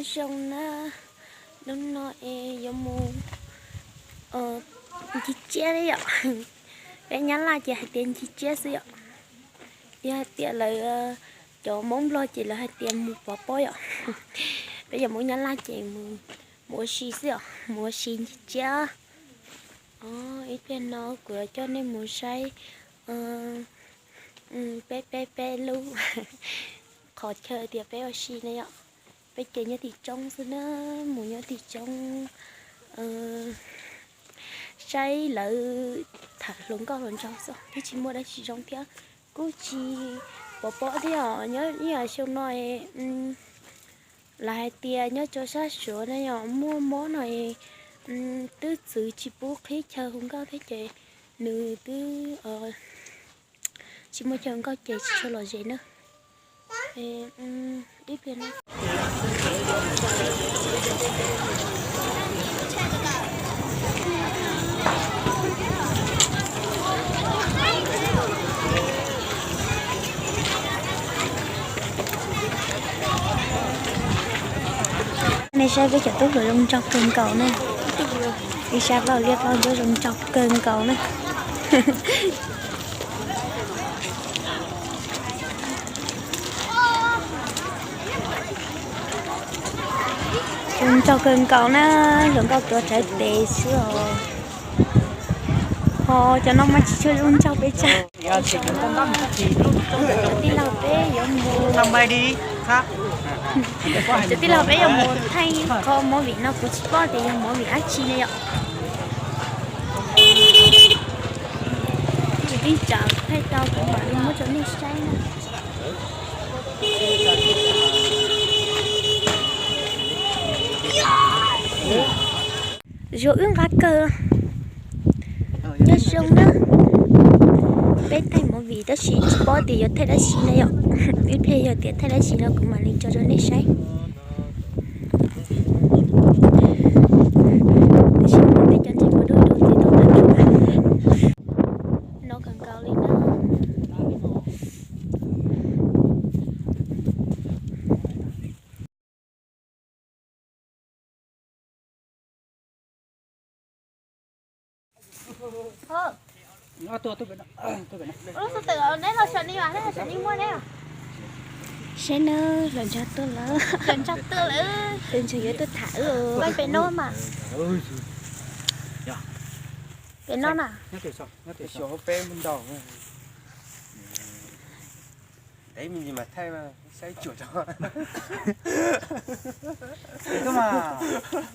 Zoo na, hnub no es yuav mus ncig tsiab yom. Peb Nyab Laj ces hais tias ncig tsiab xwb yom. Yog hais tias lawv cov Hmoob Nplog ces lawv hais tias mus pov pob yom. Peb cov Hmoob Nyab Laj ces mus ua si xwb yom, mus ua si ncig tsiab. Ib pliag no kuv yuav coj nej mus saib peb peb peb lub qhov chaw tias peb ua si na yom. Peb ces nyob tim tsoob xwb na, mus nyob tim tsoob saib lawv tham hluas nkauj hluas nraug xwb, twb tsis muaj dab tsi zoo thiab. Kuj tsis pov pob thiab os, nyob ib yam xyoo no lawv hais tias nyob rau sab Suav na yom, muaj mob no es twb txwv tsis pub qhib chaw hu nkauj thiab ces nws twb tsis muaj chaw hu nkauj ces tsis tshua lom zem na. Ib pliag no nej saib peb cov tub hluas zoo nraug kawg nkaus na. Ib sab plaub liab plaub ntsuab zoo nraug kawg nkaus na. Zoo nraug kawg nkaus na, hluas nkauj tuav rawv tes xwb os. Ho cov no mas tsis tshua zoo nraug pes tsawg. Cov tij laug peb yuav mus, cov tij laug peb yuav mus thaij qhov movie no kuv tsis paub tias yog movie dab tsi ne yom. Tsis teb tsam thaij tau kuv mam li muab rau nej saib na. Zuag wb nqa kawg. Nyob zoo na. Peb thaij movie tab sis tsis paub tias yuav thaij dab tsi na yom. Ib pliag yog tias thaij dab tsi no kuv mam li tso rau nej saib. Tiam sis tej cov ntsej muag dub dub txiv tau tag tsuag no kawg nkaus li na. Lub xov tooj neb los saum ni, neb los saum ni muaj neb. Saib nawb, hluas nraug tuaj lawm. Hluas nraug tuaj lawm. Hluas nraug yuav tuaj tham wb. Pem no mas. Pem no na. Ntev me ntsis mam thaij, saib cuam rau.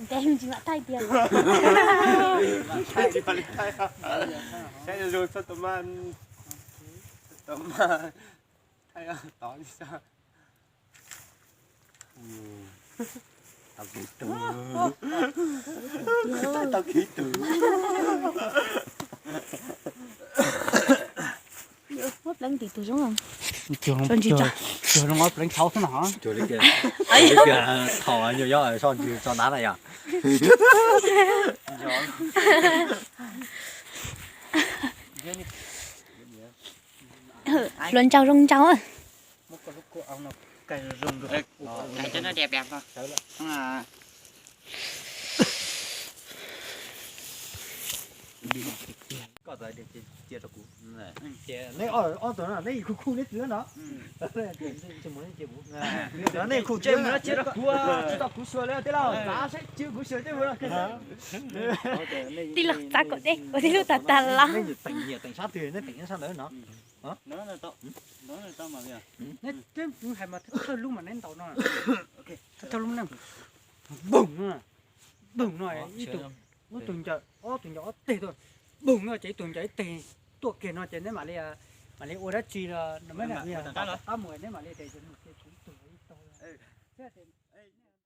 Ntev me ntsis mam thaij tiag. Saib zoo txhob tau maj, tau maj thaij tod li xwb. Tau kiv tus, tau kiv tus. Muab pleev tim tus zoo. Cuag zoo ob pleev thaub xwb no. Thaum nyuam yaus so ntsws tso nab na yom. Hluas nraug zoo nraug. Neb ob tug no neb yim khu khu neb txiv no. Nej khu cia rau kuv, tsis tau kuv xyuas li tej laug, txav saib tsw kuv xyuas tej mus. Tij laug txav kom deb ua tij laug tag tag los. Neb teem nyiam teem sab twg neb teem nyob sab ntawd no. Neb twb hais mas thawj lub mas neb ntaus no. Thawj lub ne, boom no, boom no ib tug, ob tug ncaws, ob tug ncaws ob teg tuaj, boom no ces ib tug ncaws ib teg tuaj kiag no ces neb mam li, mam li ua dab tsi no, qab mus neb mam li tias mus ces kuv ib tug ib tug.